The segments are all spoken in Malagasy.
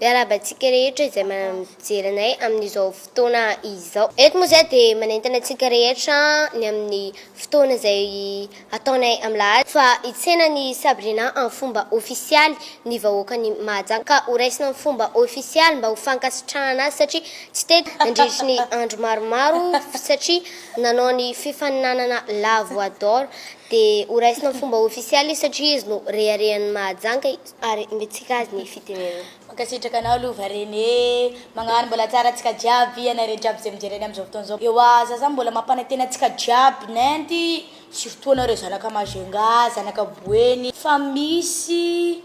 Miarahaba antsika rehetra izay mijery anay amin'izao fotoana izao. Eto moa izay dia manentana antsika rehetra ny amin'ny fotoana izay ataonay amin'ny lahady fa hitsena an'i Sabrina amin'ny fomba ofisialy ny vahoakan'i Mahajanga ka horaisina amin'ny fomba ofisialy mba ho fankasitrahana azy satria tsy teto nandritry ny andro maromaro satria nanao ny fifaninanana La Voix d'Or dia horaisina amin'ny fomba ofisialy izy satria izy no reharehan'i Mahajanga Ary mitsika azy ny fitenenana. Mankasitraka anao Lova René, magnano mbola tsara antsika jiaby, anareo jiaby izay mijery anay amin'izao fotoana izao. Ewa za zany mbola mampanantena antsika jiaby nenty, surtout anareo zanaka Majunga, zanaka Boeny, fa misy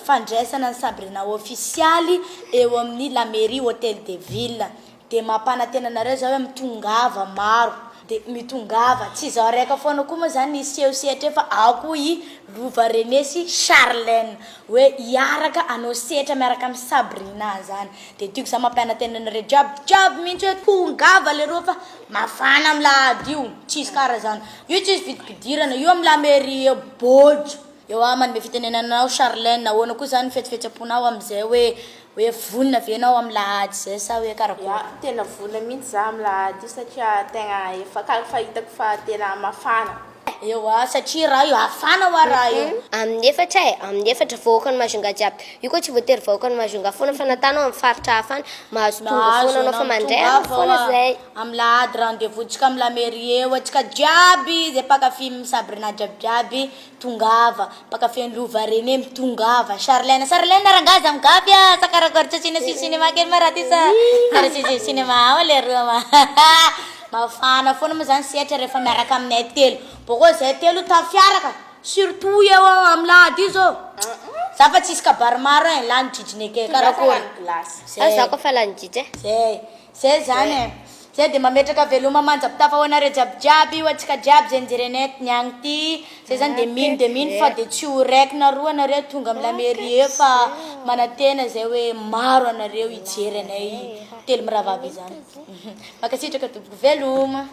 fandraisana an'i Sabrina ofisialy eo amin'ny la mairie hotel de ville. Dia mampanantena anareo za hoe mitongava maro dia mitongava, tsy izaho raika foana koa moa zany hiseho sehatra eo fa ao koa i Lova René sy Charlène hoe hiaraka hanao sehatra miaraka amin'i Sabrina zany, dia tiako za mampianantena anareo jiaby jiaby mihitsy hoe tongava leroa fa mafana amin'ny lahady io, tsisy kara zany, io tsisy vidim-pidirana, io amin'ny la mairie eo bôjo. Eo aho manome fitenenana anao Charlène, ahoana koa zany ny fihetsifihetsem-ponao amin'izay hoe Hoe vonona ve enao am lahady zay sa hoe karakory? Ya, tena vonona mihitsy za am lahady io satria tegna efa kara fa hitako fa tena mafana. Ewa, satria raha io hafana hoa raha io. Amin'ny efatra e, amin'ny efatra vahoakan'i Majunga jiaby. Io koa tsy voatery vahoakan'i Majunga foana fa na tany ao amin'ny faritra hafa any, mahazo tonga foana anao fa mandray anao foana zay. Am lahady rendez-vous tsika am la mairie eo atsika jiaby zay mpankafy Sabrina jiaby jiaby. Tongava, mpankafy an'i Lova René mitongava, Charlène, Charlène rangahy aza migafy a, sa karakory tsy asiana si cinéma kely ma raha ty sa karaha si cinéma ao le roa ma mafana foana moa zany sehatra rehefa miaraka aminay telo, bôkô zahay telo tafiaraka surtout eo amin'ny lahady io zao za fa tsisy kabary maro ein, lany jijineke karakory, zay, za koa fa lany jijy e, zay. Zay zany e! Zay dia mametraka veloma manjapitafa ho anareo jiaby jiaby, ho antsika jiaby zay nijery anay niagny ty, zay zany dia mino dia mino fa dia tsy ho raiky na roa anareo tonga am la mairie eo fa manantena zay hoe maro anareo hijery anay telo mirahavavy izany. Mankasitraka tompoko, veloma.